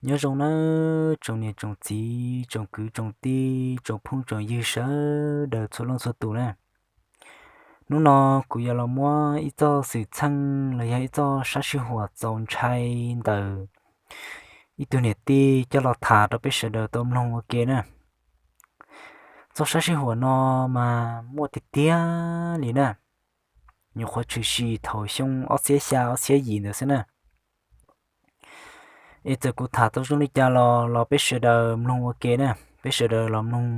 Nyob zoo nawb tsoom niam tsoom txiv, tsoom kwv tsoom tij, tsoom phooj tsoom ywg sawv daws txhua leej txhua tus na. Hnub no kuv yuav los muab ib txoj xwm txheej los yog ib txoj sab sij huam txaus ntshai ntawm ib tug niam tij coj los tham rau peb sawv daws tau mloog ua ke na. Txoj sab sij huam no mas muaj tiag tiag li na, nyuam qhuav tshwm sim thaum xyoo ob txhiab xya ob txhiab yim ntawd xwb na. Es txawm kuv tham tau zoo li cas los los peb sawv daws mloog ua ke na, peb sawv daws los mloog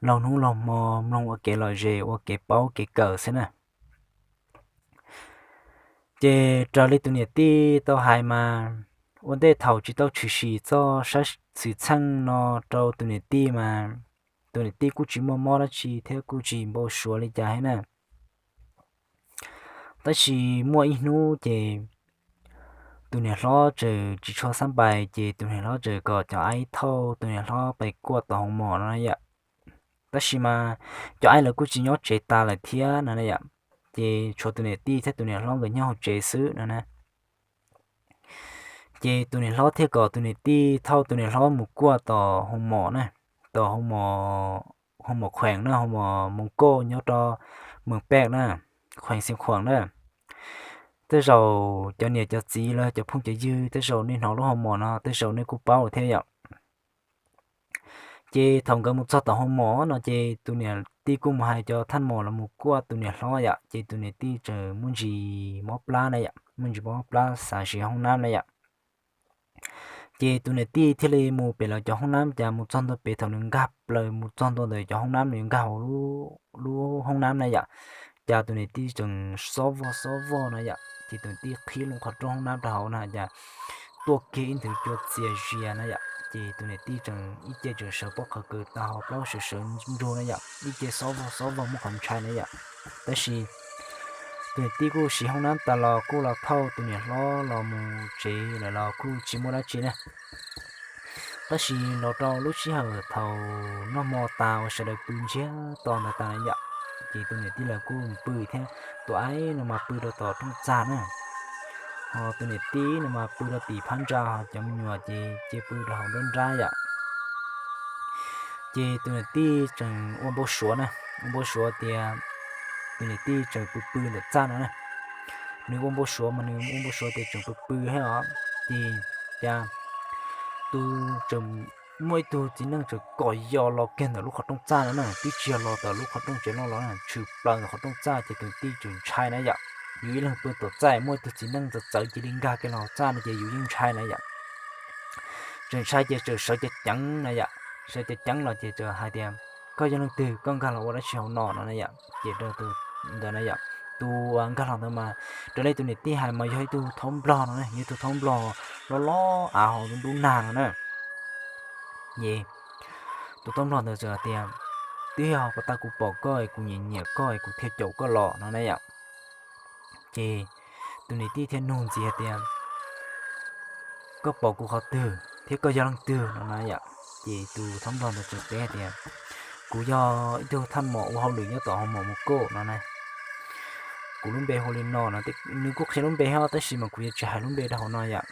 laug hnub laug hmo, mloog ua kev lom zem ua kev paub kev kawm xwb na. Ces raws li tus niam tij tau hais mas, ua ntej thaum tsis tau tshwm sim txoj sab xwm txheej no rau tus niam tij mas, tus niam tij kuj tsis muaj mob dab tsi thiab kuj tsis npau suav li cas thiab na. Tab sis muaj ib hnub ces tus niam hlob txawm tsis tshua xab npais ces tus niam hlob txawm kom cov aib thauj tus niam hlob pais kuaj tom hoo mom no yom. Tab sis mas cov aib lawv kuj tsis nyob tsev tas lawm thiab no na yom, ces tshuav tus niam tij thiab tus niam hlob nkawd nyob hauv tsev xwb no na. Ces tus niam hlob thiaj kom tus niam tij thauj tus niam hlob mus kuaj tom hoo mom na, tom hoo mom khueem na, hoo mom Moos Kauj nyob rau Moos Pej na, khueem Xeev Khuam na. Tej zaum cov niam cov txiv los cov phooj cov ywg tej zaum nej hnov lub hoo mom no tej zaum nej kuj paub thiab yom. Ces thaum nkawd mus txog tom hoo mom no ces tus niam tij kuj mus hais cov thaj mom los mus kuaj tus niam hlob yom, ces tus niam tij txawm muaj ntsis mob plab na yom, muaj ntsis mob plab xav siv hoob nab na yom. Ces tus niam tij thiaj li mus pem lawv cov hoob nab, cas mus txog ntua pem thaum nws nkag plaws mus txog ntua ntawm cov hoob nab, nws nkag hauv lub hoob nab na yom, cas tus niam tij tseem xob vog xob vog na yom, ces tus niam tij qhib loo qhov rooj hoob nab rau hauv na cas tuaj kiag ib nthwv cua txias zias na yom, ces tus niam tij tseem ib ce tseem sawv pob qhawv kawm tag hos plaub sawv sawv ntsug na yom, ib ce xob vog xob vog muaj qhov ntshai na yom. Tab sis tus niam tij kuj siv hoob nab tas los kuj los thauj tus niam hlob los mus tsev lawm los kuj tsis muaj dab tsi na. Tab sis los rau lub sij hawm thaum noj hmo tas uas sawv daws pw ntsiag to ntawd tas na yom, ces tus niam tij lawv kuj pw thiab, tus aib no mas pw rau tom rooj txag na, hos tus niam tij no mas pw rau tim phab ntsa, hos cov me nyuam ces cia pw rau hauv nruab nrab yom. Ces tus niam tij tseem ua npau suav na, ua npau suav tias tus niam tij tseem pw pw ntawm txaj no na. Nws ua npau suav mas nws ua npau suav tias tseem pw pw thiab os, ces cas tus tseem muaj ib tug txiv neej tseem kom yos los kiag ntawm lub qhov rooj txaj no na, twb tsis yog los ntawm lub qhov rooj tsev loj los na, tshwm plaws ntawm qhov rooj txaj ces tus tij tseem ntshai na yom. Yus ib leeg pw tom txaj muaj ib tug txiv neej txawv txawv cia li nkag kiag los hauv txaj no ces yus yeej ntshai na yom. Tseem ntshai ces tseem sawv ceev ceev na yom, sawv ceev ceev los ces txawm hais tias, koj yog leej twg, koj nkag los ua dab tsi hauv no no na yom. Ces rau tus ntawd na yom, tus nkag los ntawd mas raws li tus niam tij hais mas yog ib tug thaub nplog no na, yog ib tug thaub nplog loj loj av hauv nruab nag no na. Ces tus thaub nplog ntawd txawm hais tias, twb yog puas tas kuv pom koj es kuv nyiam nyiam koj es kuv thiaj caum koj los no na yom. Ces tus niam tij thiaj nug ntxiv hais tias, koj pom kuv qhov twg thiab koj yog leej twg no na yom. Ces tus thaub nplog ntawd txawm teb hais tias, kuv yog ib tug thaj mom ua hauj lwm nyob tom hoo mom Mus Kauj no na. Kuv lub npe hu li no no, nws kuj qhia lub npe thiab tab sis mas kuv yuav tsis hais lub npe rau hauv no yom.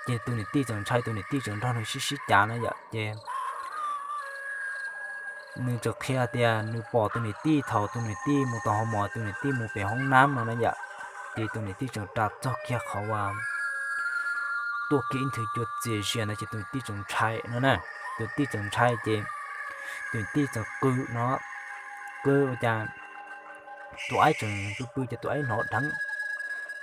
Ces tus niam tij txawm ntshai, tus niam tij txawm nrog nws sib sib cav na yom. Ces nws txawm qhia tias nws pom tus niam tij thaum tus niam tij mus tom hoo mom, tus niam tij mus pem hoob nab no na yom. Ces tus niam tij txawm ras txog kiag qhov uas tuaj kiag ib nthwv cua txias zias ntawd ces tus niam tij txawm ntshai no na. Tus niam tij txawm ntshai ces tus niam tij txawm qw no, qw ua cas tus aib tseem pw pw ces tus aib hnov dheev.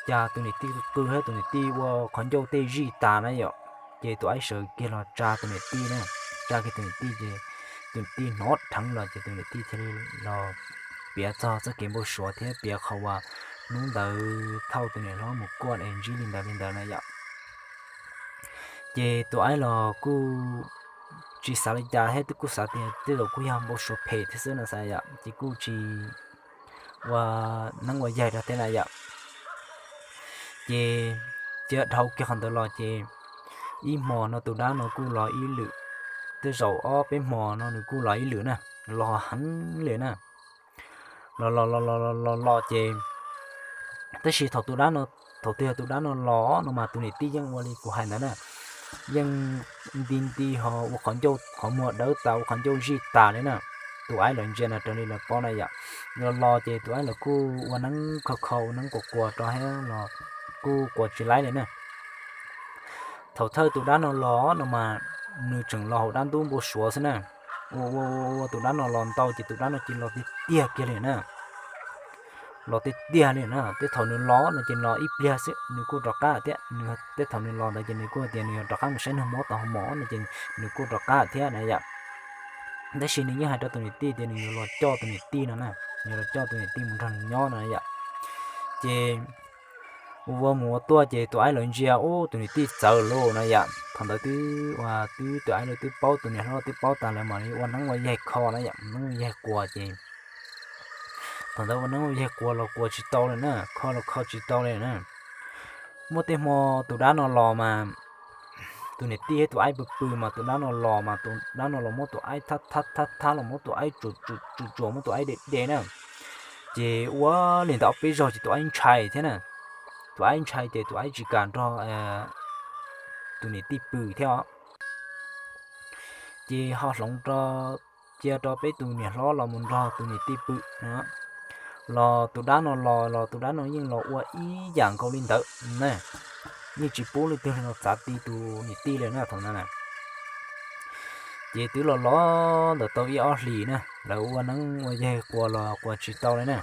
Cas tus niam tij qw thiab tus niam tij ua qhov ncauj tej zij tas na yom. Ces tus aib sawv kiag los tsa tus niam tij na, tsa kiag tus niam tij ces tus niam tij hnov dheev los ces tus niam tij thiaj li los piav txog txoj kev npau suav thiab piav qhov uas hnub ntawd thauj tus niam hlob mus kuaj es ntsib li ntawd li ntawd na yom. Ces tus aib los kuj tsis xav li cas thiab, twb kuj xav tias tej zaum kuj yog npau suav phem thiab xwb no xav yom, ces kuj tsis ua neeb ua yaig rau thiab na yom. Ces cia dhau kiag qhov ntawd los ces ib hmo no tus dab no kuj los ib lwm, tej zaum ob peb hmo no nws kuj los ib lwm na, los heev li na. Los los los los los los ces, tab sis thaum tus dab no Thaum twg yog tus dab no los no mas tus niam tij yeej ua li kuv hais ntawd na, yeej nti nti ho ua qhov ncauj qhov muag dawb tas ua qhov ncauj zij tas li na. Tus aib lawv ntsia no raws li lawv paub na yom, los los ces tus aib lawv kuj ua neeb kho kho ua neeb quas quas rau thiab los kuj quas tsis laib li na. Thaum thawj tus dab no los no mas nws tseem los hauv dab ntub npau suav xwb na. Ua ua ua tus dab no los ntau ces tus dab no cia li los tiag tiag kiag li na. Los tiag tiag li na, tej thaum nws los no ces los ib pliag xwb nws kuj rov qab thiab. Tej thaum nws los ntawd ces nws kuj tias nws yuav rov qab mus saib nag mob tom hauv mom no ces nws kuj rov qab thiab na yom. Tab sis nws yeej hais rau tus niam tij tias nws yuav los coj tus niam tij no na, yuav los coj tus niam tij mus nrog nws nyob no yom. Ces ua ua mus ua tuaj ces tus aib lawv ntsia ub tus niam tij txawv lauj no yom. Thaum ntawd twb ua twb tus aib lawv twb paub tus niam hlob twb paub tas lawv mam li ua neeb ua yaig kho na yom, neeb ua yaig quas ces thaum ntawd ua neeb ua yaig quas los quas tsis tau li na, kho los kho tsis tau li na. Muaj tej hmo tus dab no los mas tus niam tij thiab tus aib pw pw mas tus dab no los mas tus dab no los muab tus aib thab thab thab thab los muab tus aib tsuam tsuam tsuam muab tus aib de de na. Ces ua li ntawd ob peb zaug ces tus aib ntshai thiab na. Tus aib ntshai ces tus aib tsis kam nrog tus niam tij pw thiab os. Ces ho hloov cia rau peb tus niam hlob los mus nrog tus niam tij pw no. Los tus dab no los los tus dab no yeej los ua ib yam nkaus li ntawd na, yeej tsis pub leej twg los txav ti tus niam tij li na thaum ntawd na. Ces twb los los ntawm tau ib ob hlis na, lawv ua neeb ua yaig quas los quas tsis tau li na.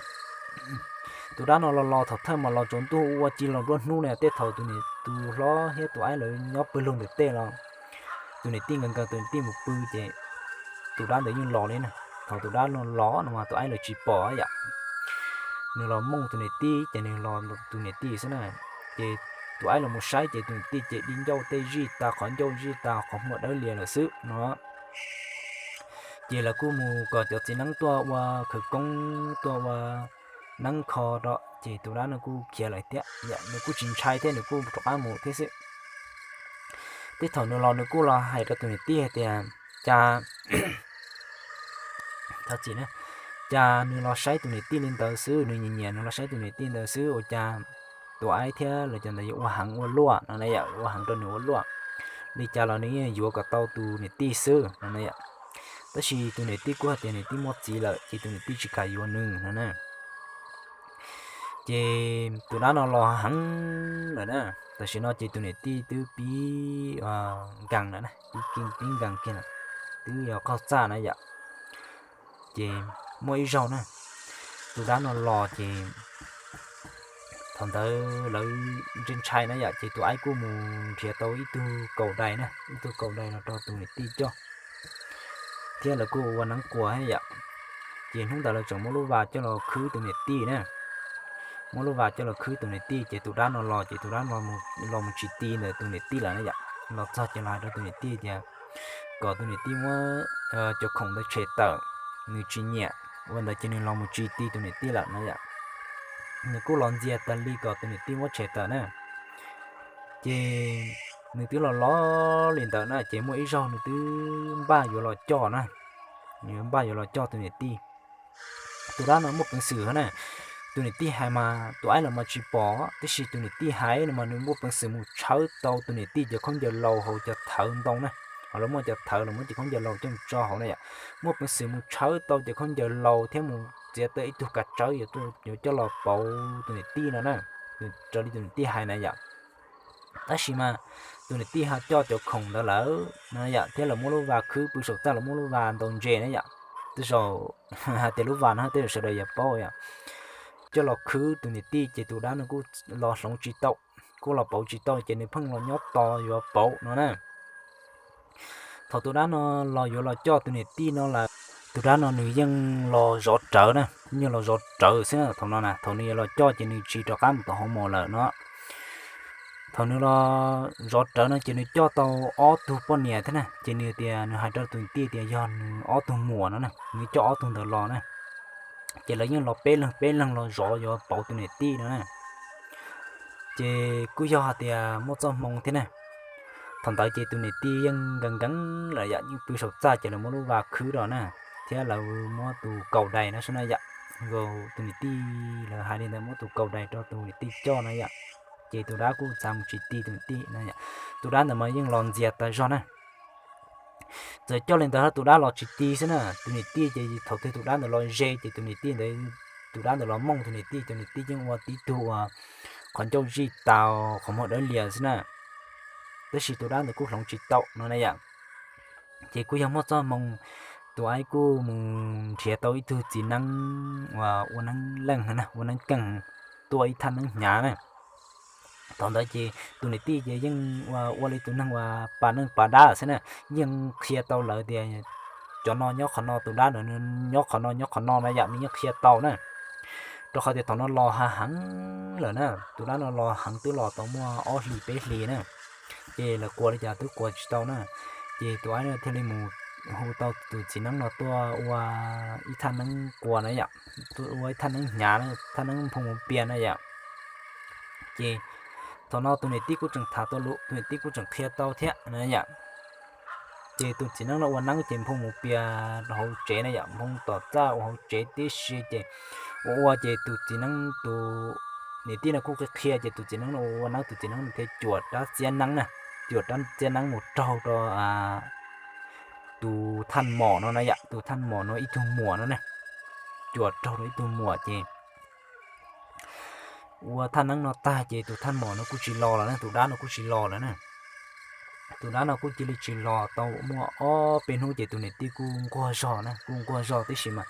Tus dab no los los thaum thawj mas los tsaus ntuj ua ci los nruab hnub na, tej thaum tus niam tus hlob thiab tus aib lawv nyob pawg lug ntawm tej los tus niam tij nkees nkees tus niam tij mus pw ces tus dab ntawd yeej los li na. Thaum tus dab no los no mas tus aib lawv tsis pom yom, nws los mooj tus niam tij ces nws los tus niam tij xwb na. Ces tus aib los mus saib ces tus niam tij ces di ncauj tej zij tas, qhov ncauj zij tas, qhov muag dawb lias lawm xwb no. Ces lawv kuj mus kom cov txiv neeb tuaj ua khawv koob tuaj ua neeb kho rau ces tus dab no kuj khiav lawm thiab, nws kuj tsis ntshai thiab nws kuj rov qab mus thiab xwb. Tej thaum nws los nws kuj los hais rau tus niam tij hais tias, cas, thov txim na, cas nws los saib tus niam tij li ntawd xwb, nws nyiam nyiam nws los saib tus niam tij ntawd xwb ua cas tus aib thiab lawv cov ntawd yuav ua heev ua luaj no na yom, ua heev rau nws ua luaj. Li cas los nws yeej yuav kom tau tus niam tij xwb no na yom. Tab sis tus niam tij kuj hais tias niam tij muaj txiv lawm ces tus niam tij tsis kam yuav nws no na. Ces tus dab no los heev lawm na, tam sim no ces tus niam tij twb pib nkees lawm na, pib nkees kiag lawm, twb yuav qaug txaj na yom. Ces muaj ib zaug na, tus dab no los ces thaum ntawd lawv ntshai ntshai na yom, ces tus aib kuj mus nrhiav tau ib tug kaus dais na, ib tug kaus dais los rau tus niam tij coj, thiab lawv kuj ua neeb quas thiab yom. Ces hnub ntawd lawv tseem muab lub vas coj los khwb tus niam tij na, muab lub vas coj los khwb tus niam tij ces tus dab no los ces tus dab no los mus tsis ti ntawm tus niam tij lawm na yom. Los txog ces los hais rau tus niam tij tias kom tus niam tij muab cov khoom ntawd tshem tawm, nws tsis nyiam. Ua ntawd ces nws los mus tsis ti tus niam tij lawm na yom. Nws kuj los ntxias tas li kom tus niam tij muab tshem tawm na. Ces nws twb los los li ntawd na, ces muaj ib zaug nws twb npaj yuav los coj na, nws npaj yuav los coj tus niam tij. Tus dab no muaj peev xwm na, tus niam tij hais mas tus aib los mas tsis pom, tab sis tus niam tij hais no mas nws muaj peev xwm mus tshawb tau tus niam tij cov khaub ncaws laus hauv cov thawv ntoo na, ho lawv muaj cov thawv los muab cov khaub ncaws laus coj mus tso hauv na yom. Muaj peev xwm mus tshawb tau cov khaub ncaws laus thiab mus txiav tau ib tug kav tsawb yuav coj los pauv tus niam tij no na, raws li tus niam tij hais na yom. Tab sis mas tus niam tij ho coj cov khoom ntawd lawm no yom, thiab lawv muab lub vas khwb pw saum txaj, lawv muab lub vas ntaus ntses na yom. Tej zaum hais tias lub vas no tej zaum sawv daws yuav paub yom. Coj los khwb tus niam tij ces tus dab no kuj los hloov tsis tau, kuj los pauv tsis tau ces nws pheej los nyob tos yuav pauv no na. Thaum tus dab no los yuav los coj tus niam tij no lawm, tus dab no nws yeej los zov rawv na, yeej los zov rawv xwb na thaum no na. Thaum nws yuav los coj ces nws tsis rov qab mus tom hauv mos lawm no. Thaum nws los zov rawv no ces nws coj tau ob tug poj niam thiab na, ces nws tias nws hais rau tus niam tij tias yog nws ob tug muam no na, nws coj ob tug ntawd los na. Ces lawv yeej los peb leeg peb leeg los zov yuav pauv tus niam tij no na. Ces kuj yog hais tias muaj txoj hmoo thiab na. Thaum ntawd ces tus niam tij yeej nkees nkees lawm yom, yeej pw saum txaj ces lawv muab lub vas khwb rau na, thiab lawv muab tus kaus dais no xwb na yom. Tus niam tij, lawv hais li ntawd muab tus kaus dais rau tus niam tij coj na yom. Ces tus dab kuj txav mus tsis ti tus niam tij no. Tus dab ntawd mas yeej los ntxias tas zog na. Txawm coj li ntawd tus dab los tsis ti xwb na, tus niam tij ces thaum twg tus dab ntawd los ze ces tus niam tij ntawd, tus dab ntawd los mooj tus niam tij, tus niam tij yeej ua tib tug uas qhov ncauj zij tas qhov muag dawb lias xwb na. Tab sis tus dab ntawd kuj hloov tsis tau no na yom. Ces kuj yog muaj txoj hmoo tus aib kuj mus nrhiav tau ib tug txiv neeb uas ua neeb leej na, ua neeb keej, tua ib thaj neeb hnyav na. Thaum ntawd ces tus niam tij ces yeej ua li tus neeg uas pas neej pas dab xwb na, yeej qhia tau lawv tias cov no nyob qhov no, tus dab ntawd nyob qhov no, nyob qhov no na yom, nws yeej qhia tau na. Rau qhov tias thaum no los ha heev lawm na, tus dab no los heev twb los tau muaj ob hlis peb hlis na, ces lawv kuas li cas twb kuas tsis tau na. Ces tus aib no thiaj li mus hu tau tus txiv neeb no tuaj ua ib thaj neeb kuas na yom, ua ib thaj neeb hnyav, thaj neeb nphoo mus pias na yom. Ces thaum no tus niam tij kuj tseem tham tau lus, tus niam tij kuj tseem qhia tau thiab na yom. Ces tus txiv neeb no ua neeb ces nphoo mus pias rau hauv tsev na yom, nphoo tom txaj ua hauv tsev tib si ces ua ua ces tus txiv neeb, tus niam tij no kuj qhia qhia ces tus txiv neeb no ua neeb, tus txiv neeb no thiaj cuam rab txiab neeb na, cuam rab txiab neeb mus raug rau tus thaj mom no na yom, tus thaj mom no ib tug muam no na, cuam raug rau ib tug muam ces ua thaj neeb no tag ces tus thaj mom no kuj tsis los lawm na, tus dab no kuj tsis los lawm na. Tus dab no kuj cia li tsis los tau muaj ob peb hnub ces tus niam tij kuj nquag zog na, kuj nquag zog tib si mas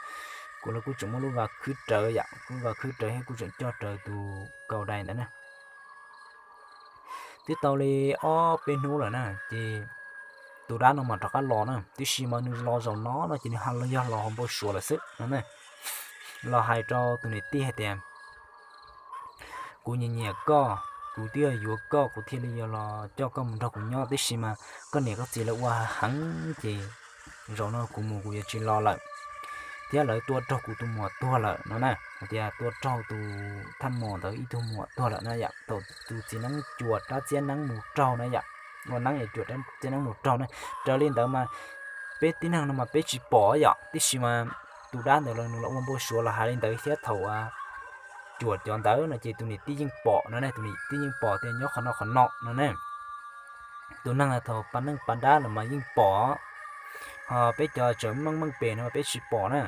kuv los kuj tseem muaj lub vas khwb rawv yom, lub vas khwb rawv thiab kuj tseem coj rawv tus kaus dais ntawd na. Twb tau li ob peb hnub lawm na ces tus dab no mas rov qab los na, tib si mas nws los zaum no no ces nws ho yog los hauv npau suav lawm xwb no na. Los hais rau tus niam tij hais tias kuv nyiam nyiam koj, kuv twb yuav koj kuv thiaj li yuav los coj koj mus nrog kuv nyob, tib si mas koj niam koj txiv lawv ua heev ces zaum no kuv mus kuv yuav tsis los lawm, thiab lawv tua raug kuv tus muam tuag lawm no na. Hais tias tua raug tus thaj mom ntawd ib tug muam tuag lawm na yom, thaum tus txiv neeb cuam rab txiab neeb mus raug na yom, ua neeb es cuam rab txiab neeb mus raug na. Raws li ntawd mas peb tib neeg no mas peb tsis pom yom, tib si mas tus dab ntawd los nws los ua npau suav los hais li ntawd thiab thaum cuam cov ntawd no ces tus niam tij yeej pom no ne, tus niam tij yeej pom tias nyob qhov no qhov no no ne. Tus neeg thaum pas neej pas dab los mas yeej pom, ho peb cov tseem meej meej pem no peb tsis pom na.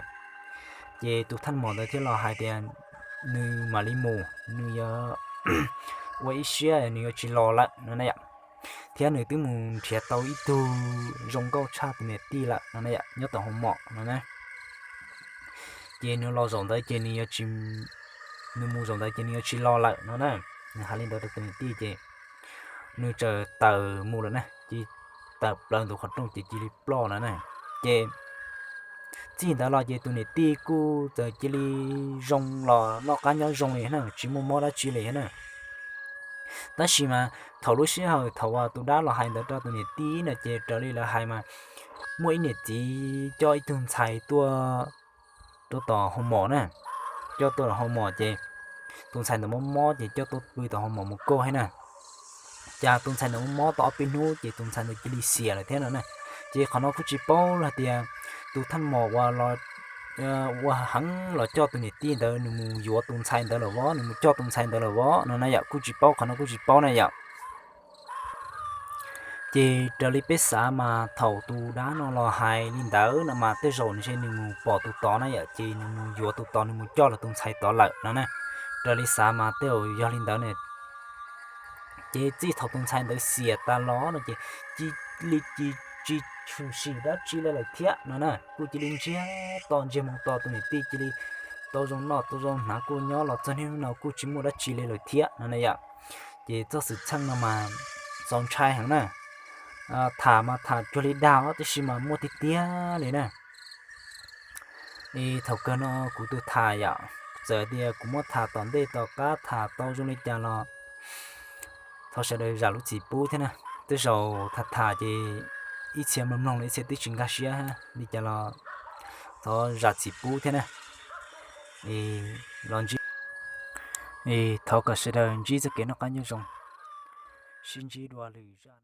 Ces tus thaj mom ntawd thiaj los hais tias nws mam li mus, nws yuav ua ib siab nws yuav tsis los lawm no na yom. Thiab nws twb mus nrhiav tau ib tug zoo nkauj tshaj tus niam tij lawm no na yom, nyob tom hoo mom no na. Ces nws los zaum ntawd ces nws yuav tsis, nws mus zaum ntawd ces nws yuav tsis los lawm no na. Nws hais li ntawd rau tus niam tij ces nws txawm tawm mus lawm na, ces tawm plaws ntug qhov rooj ces cia li ploj lawm na. Ces txij ntawd los ces tus niam tij kuj txawm cia li zoo los noj qab nyob zoo li na, tsis muaj mob dab tsi li na. Tab sis mas thaum lub sij hawm thaum uas tus dab los hais ntawd rau tus niam tij no ces raws li lawv hais mas muaj ib niam txiv coj ib tug ntxhais tuaj rau tom hoo mom na, coj tuaj tom hoo mom ces tus ntxhais ntawd mob mob ces coj tuaj pw tom hoo mom mus kauj thiab na. Cas tus ntxhais ntawd mob mob tau ob peb hnub ces tus ntxhais ntawd cia li xiam lawm thiab no na. Ces qhov no kuj tsis paub hais tias tus thaj mom uas los ua heev los coj tus niam tij ntawd nws mus yuav tus ntxhais ntawd lawm vov, nws mus coj tus ntxhais ntawd lawm vov no na yom, kuj tsis paub, qhov no kuj tsis paub na yom. Ces raws li peb xav mas thaum tus dab no los hais li ntawd no mas tej zaum nws ntshe nws mus pom tus tod na yom, ces nws mus yuav tus tod, nws mus coj los tus ntxhais tod lawm no na. Raws li xav mas tej zaum yog li ntawd ne. Ces txij thaum tus ntxhais ntawd xiam tas los no ces cia li tsis tshwm sim dab tsi li lawm thiab no na, kuj cia li ntsiag to ntsiag moo to, tus niam tij cia li tau zoo noj tau zoo hnav, kuj nyob los txog niaj hnub no kuj tsis muaj dab tsi li lawm thiab no na yom. Ces txoj xwm txheej no mas txaus ntshai heev na. Tham mas tham cuag li dag os, tab sis mas muaj tiag tiag li na. Es thaum kawg no kuv tus tham yom, txawm tias kuv muab tham tom ntej tom qab tham tau zoo li cas los thov sawv daws zam lub txim pub thiab na. Tej zaum tham tham ces ib txhia mloog mloog los ib txhia twb tsis nkag siab li cas los thov zam txim pub thiab na. Es los ntsib, es thov kom sawv daws ntsib txoj kev noj qab nyob zoo, sib ntsib dua lwm zaj.